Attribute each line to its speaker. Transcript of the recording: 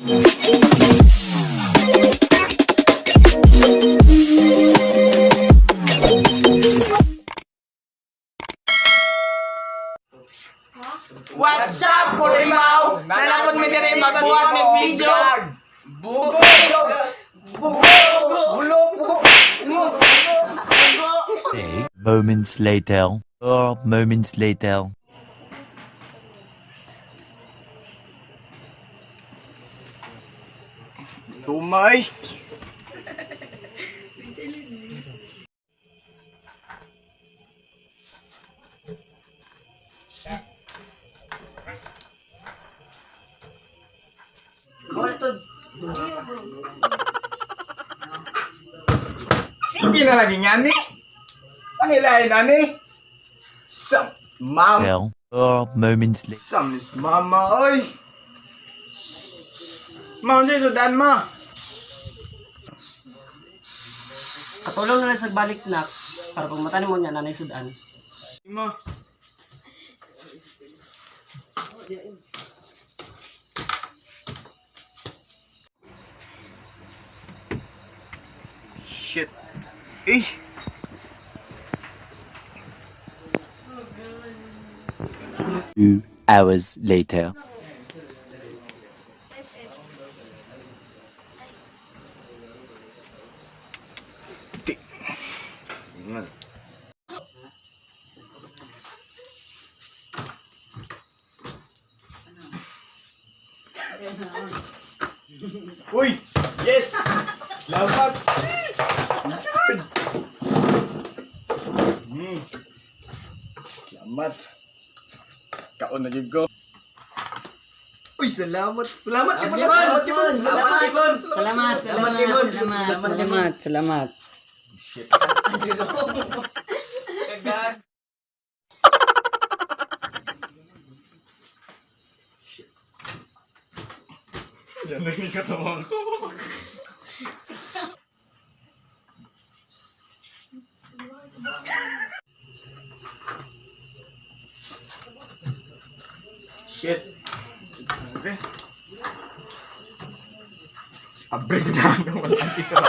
Speaker 1: What's up, Kurimaw? Nalakot mi diri magbuhat ng video.
Speaker 2: Bugo! Bugo! Bulo! Bugo! Bugo!
Speaker 3: Moments later. 4 moments later.
Speaker 2: Tumay! Sige na lagi nga ni. Pangilain na ni. Sam, ma'am.
Speaker 3: Tell. 4 moments later.
Speaker 2: Sam is mama, oy. Ma'am, sa sudan ma.
Speaker 4: Katulong na lang sa balik na para pag mata nimo niya nanay sudan.
Speaker 2: Ma. Shit. Eh.
Speaker 3: 2 hours later.
Speaker 2: Di. Ingat. Uy! Yes! Salamat! Salamat. Kaon na jud ko. Uy, salamat. Salamat, Limon. Salamat, Limon. Salamat, Limon.
Speaker 5: Salamat, salamat, salamat, salamat, salamat.
Speaker 2: Shit. Yan lang yung katawan ko. Shit. Grabe. Abre na. Walang isa.